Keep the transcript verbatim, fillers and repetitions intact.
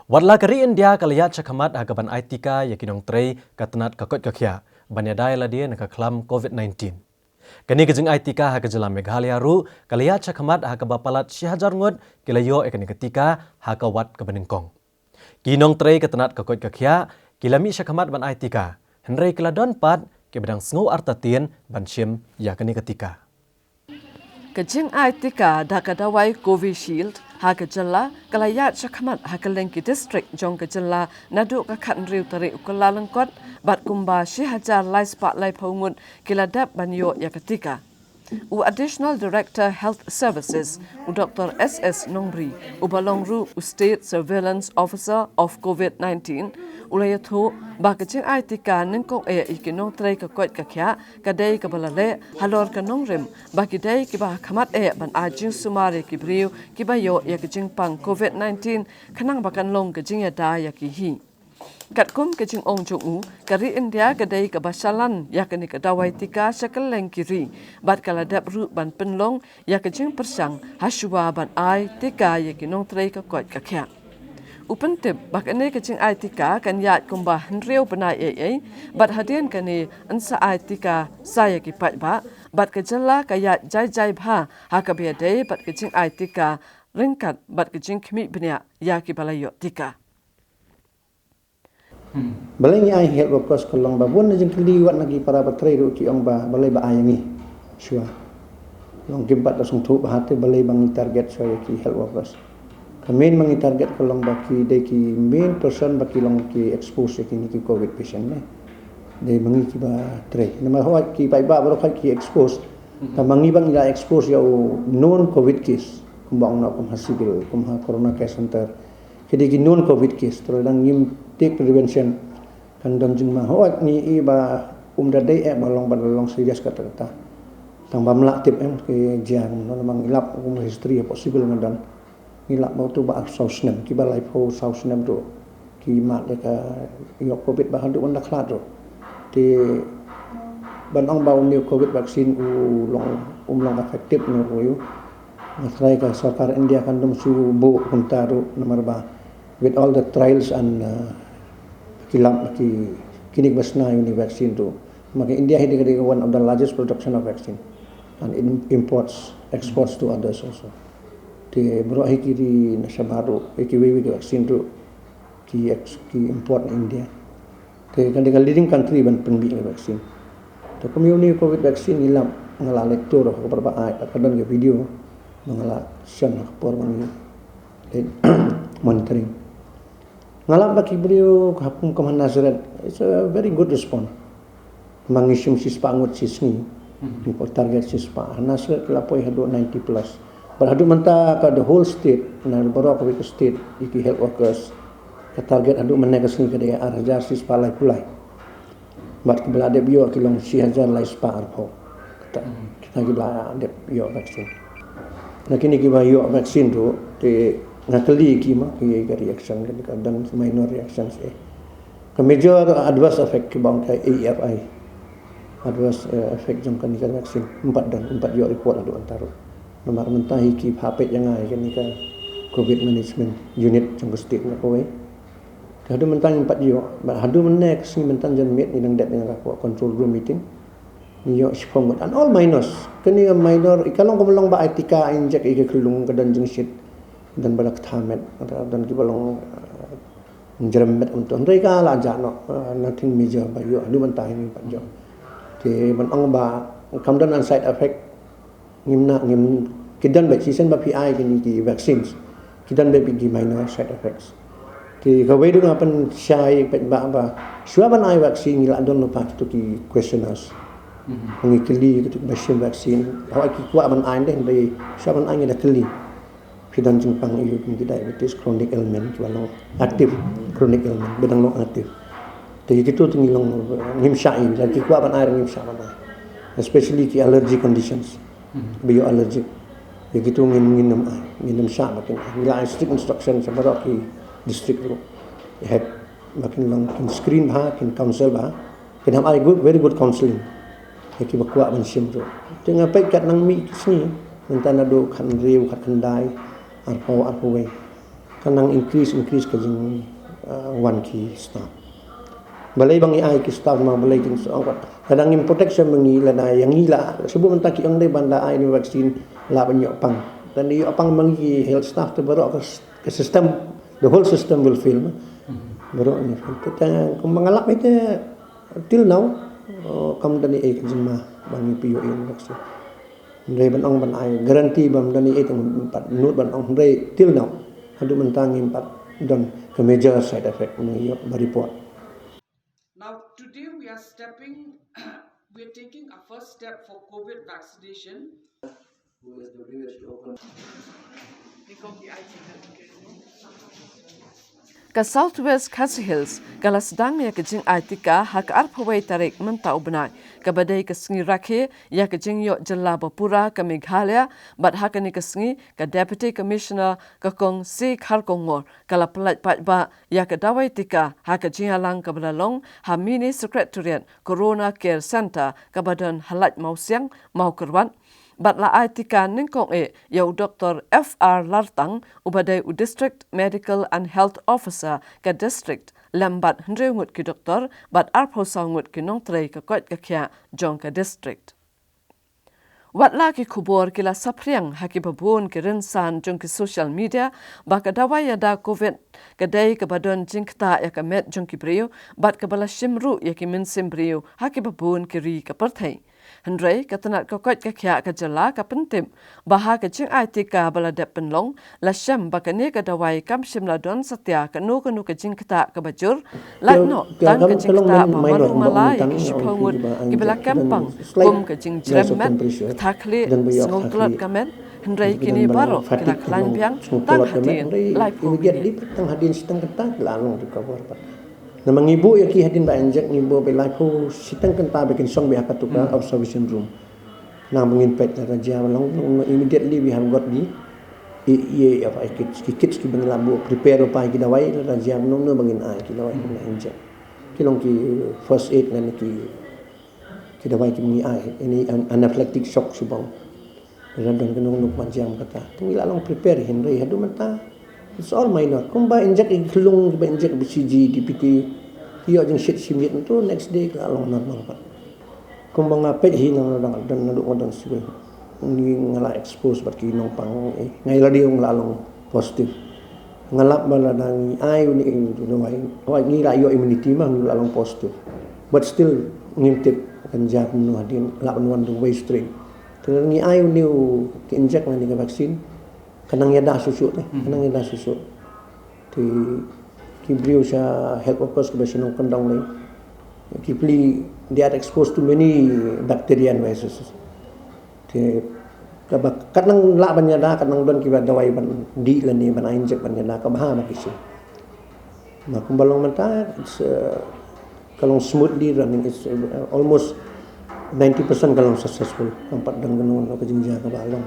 Wat la ka ri India ka la ïaid shakhmat ha kaban ai tika ïa ki nongtrei ka tnat ka koit ka khiah ban ïada ïa lade na ka khlam COVID nineteen. Kane ka jingai tika ha ka jylla Meghalaya ruh ka la ïaid shakhmat ha kaba palat shi hajar ngut ki la ïoh ïa kane ka tika ha ka wat kaba nyngkong. Ki nongtrei ka tnat ka koit ka khiah ki la mih shakhmat ban ai tika, hynrei ki la don pat kiba dang sngew artatien ban shim ïa kane ka tika. Ka jingai tika da ka dawai Covishield ha ka jylla ka la ïaid shakhmat ha kylleng ki district jong ka jylla naduh ka khathynriew tarik u Kyllalyngkot, bad kumba shi hajar lai spah laiphew ngut ki la dep ban ïoh ïa ka tika. U Additional Director Health Services, u Doctor S S Nongbri, uba long ruh u State Surveillance Officer of COVID nineteen, u la ïathuh ba ka jingai tika nyngkong eh ïa ki nongtrei ka koit ka khiah ka dei kaba la leh halor ka nongrim ba ki dei kiba ha khmat eh ban ai jingsumar ïa ki briew kiba ïoh ïa ka jingpang COVID nineteen, khnang ba kan long ka jingïada ïa ki hi. Katkum ka jingong jong u, ka ri India ka dei kaba shalan ïa kane ka dawai tika sha kylleng ki ri, bad ka la dep ruh ban pynlong ïa ka jingpyrshang ha shuwa ban ai tika ïa ki nongtrei ka koit ka khiah. U pyntip ba kane ka jingai tika kan ïaid kumba hynriew bnai ei ei, bad hadien kane yn sa ai tika sa ïa ki paidbah, bad ka jylla ka ïaid jai jai bha ha kaba ïadei bad ka jingai tika ryngkat bad ka jingkhmih bniah ïa kiba la ïoh tika. Balei ngi ai health workers ka long ba bun na jingkylli wat na ki para ba trei ruh ki ong ba balei ba ai ngi. Shuwa. Long kim pat da sngewthuh ba ha te balei ba ngi target shuwa ïa ki health workers. Ka main ba ngi target ka long ba ki dei ki main person ba ki long ki expose ïa kine ki COVID patient ne. Dei ba ngi kiba trei. Namar hooid ki paidbah baroh hooid ki expose. Tang ba ngi ba ngi la expose ïa u known COVID case. Kumba ong na kum ha civil, kum ha corona care center. Ki dei ki known COVID case, te lada ngim take prevention kan don jingma. Hooid ngi i ba um da dei eh ba long ba long serious kata kata. Tang ba ym lah tip em ki jia kumno, namar ngi lap kum history possible nga don. Ngi lap ba uto ba saw snem, kiba laiphew saw snem ruh ki mad ïa ka ïoh COVID ba haduh ban da khlad ruh. Te ban ong ba une u COVID vaccine u long, um long effective ne u ïoh. Nga tharai ka sorkar India kan dum shu buh kumta ruh namar ba with all the trials and, uh, ki lab ki, kine ki ba shna ïa une vaccine ruh. Namar ka India hi dei ka dei one of the largest production of vaccine and in imports, exports to others also. Te baroh hi ki ri na shabar ruh, hi kiwei wei ki vaccine ruh ki ex-, ki import na India. Te kan dei ka leading country ban pynbeit ïa ka vaccine. Te kum ïa une COVID vaccine ngi lap, nga la leit tour ha ka por ba ai, ka don ka video ba nga la shon ha ka por ba ngi leit monitoring. Nga lap ba ki briew ka kum kum ha Nazareth, it's a very good response. Ma ngi shim shispah ngut shi sngi. Ngi poi target shispah. Ha Nazareth ki la poi haduh ninety plus. Bad haduh mynta ka the whole state, na baroh kawei ka state, ïa ki health workers, ka target haduh mynne ka sngi ka dei ar hajar shispah laiphew lai. Bad kiba la dep ïoh ki long shi hajar lai spah arphew. Kata, kita kiba la dep ïoh vaccine. Na kine kiba ïoh vaccine ruh, te nga kylli ki ma, ki ka reaction, ka don minor reactions eh. Ka major adverse effect kiba ong ka A F I. Adverse, eh, effect jong kane ka vaccine. Ym pat don, ym pat ïoh report haduh mynta ruh. Namar mynta hi ki pha peit ïa nga ïa kane ka COVID management unit jong ka state nga kawei. Te haduh mynta ngim pat ïoh, bad haduh mynne ka sngi mynta janmiet ngi dang dep ïa nga ka control room meeting. Ngi ïoh shiphew ngut and all minors. Kane ka minor, i ka long ka long ba ai tika, ai inject ïa ka khyllung, ka don jingshit. Don ba la kthah met, don kiba long, eh, jrem met um to. Hynrei ka la jah noh, eh, nothing major ba ïoh, haduh mynta hi ngim pat ïoh. Te ban ong ba kam don side effect, ngim na, ngim, ki don beit shisien ba phi ai kine ki vaccines. Ki don beit ki minor side effects. Te kawei ruh nga pynshai beit ba, ba shuwa ban ai vaccine ngi la don lypa kito ki questionnaires. Ngi kylli kito kiba shim vaccine. Hooid ki kwah ban ai dei, hynrei shuwa ban ai ngi da kylli. Phi don jingpang aïu kum ki diabetes, chronic ailment, kiba long active chronic ailment, ba dang long active. Te ïa kito te ngi long, ngim shah ïa, lada ki kwah ban ai ruh ngim shah ban ai. Especially ki allergy conditions. Ba ïoh allergic. Ïa kito ngin, ngin ym ai, ngin ym shah ba kin ai. Ngi la ai strict instruction sha baroh ki district ruh. Ïa hep ba kin long, kin screen bha, kin counsel bha. Kin hap ai good, very good counseling ïa kiba kwah ban shim ruh. Te nga peit kat nang mih ki sngi, mynta naduh khathynriew, khatkhyndai, arphew, arphew wei. Ka nang increase increase ka jing, uh, wan ki staff. Balei ba ngi ai ki staff ma balei kin song ka. Lada ngim protection ma ngi, lada ïa ngi la. Shu mynta ki ong dei ban da ai ni vaccine la ban ïoh pang. Dan ïoh pang ma ngi ki health staff te baroh ka, ka system, the whole system will fail. Baroh ni fail. Te kumba nga lap ite till now, oh, kam da ni ai ka jingma ba ngi phi ïoh ïa vaccine. Hynrei ban ong ban ai guarantee ba ym don ei ei tang pat nud ban ong hynrei till now. Haduh mynta ngim pat don ka major side effect ngi ïoh ba report. Now today we are stepping, we are taking a first step for COVID vaccination. Ka South West Khasi Hills ka la sdang ïa ka jingai tika ha ka arphew wei tarik mynta u bnai, kaba dei ka sngi rakhe ïa ka jingïoh jylla ba pura ka Meghalaya. Bad ha kane ka sngi ka Deputy Commissioner ka Kong C Kharkongor ka la pyllait paidbah ïa ka dawai tika ha ka jingïalang kaba la long ha Mini Secretariat Corona Care Centre kaba don ha Laitumkhrah, Mawkyrwat. Bad la ai tika nyngkong eh ïa u Doktor F R Lartang, uba dei u District Medical and Health Officer ka district, lem bad hynriew ngut ki doktor bad arphew saw ngut ki nongtrei ka koit ka khiah jong ka district. Wat la ki khubor ki la saphriang ha kiba bun ki rynsan jong ki social media ba ka dawai ïada COVID ka dei kaba don jingktah ïa ka met jong ki briew bad kaba la shim ruh ïa ki mynsiem briew ha kiba bun ki ri ka pyrthei. Hynrei ka tnat ka koit ka khiah ka jylla ka pyntip ba ha ka jingai tika ba la dep pynlong, la shem ba kane ka dawai kam shym la don satia kano kano ka jingktah kaba jur, lait noh tang ka jingktah ba malu mala ïa ki shiphew ngut kiba la kem pang, kum ka jingjrem met, ktah khlieh, sngew tlot ka met. Hynrei kine baroh ki la khlaiñ biang tang hadien laiphew minit. Tang hadien shiteng kynta ki la long recover pat. Namar ngi buh ïa ki hadien ba inject ngi buh ba laiphew shiteng kynta ba kin shong beit ha katu ka observation room. Nang ba ngin peit lada jia ba long, long immediately we have got the, i, i, apa, i kits, ki kits kiba ngi la buh prepare lypa ïa ki dawai, lada jia ba long no ba ngin ai ki dawai ba ngin inject. Ki long ki first aid ngan ki, ki dawai kiba ngi ai, ini an-, anaphylactic shock shibang. Lada don kano kano ba jia kata. Te ngi la long prepare hynrei haduh mynta it's all minor. Kumba inject ïa ki khyllung, kiba inject B C G, D P T, ki ïoh jingshit shimiet, to next day ki la long normal pat. Kumba nga peit hi nga dang don, naduh nga don civil. Ngi, nga la expose bad ki nongpang, eh, nga ïa lade nga la long positive. Nga lap ba lada ngi ai une u dawai, ngi la ïoh immunity ma ngi la long positive. But still ngim tip kan jia kumno hadien, lah ban wan da uwei strain. Te lada ngi ai une u, ki inject lane ka vaccine, kan nang ïada shuh shuh te, kan nang ïada shuh shuh. Te ki briew sha health workers kiba sha nongkyndong lei, ki plie, they are exposed to many bacteria and viruses. Te kaba kat nang lah ban ïada, kat nang don kiba dawai ban dih lane ban ai inject ban ïada, kaba ha ba ki shu. Ma kumba long mynta, it's, uh, ka long smoothly running, it's, uh, almost ninety percent ka long successful. Kam pat don kano kano ka jingjia kaba long.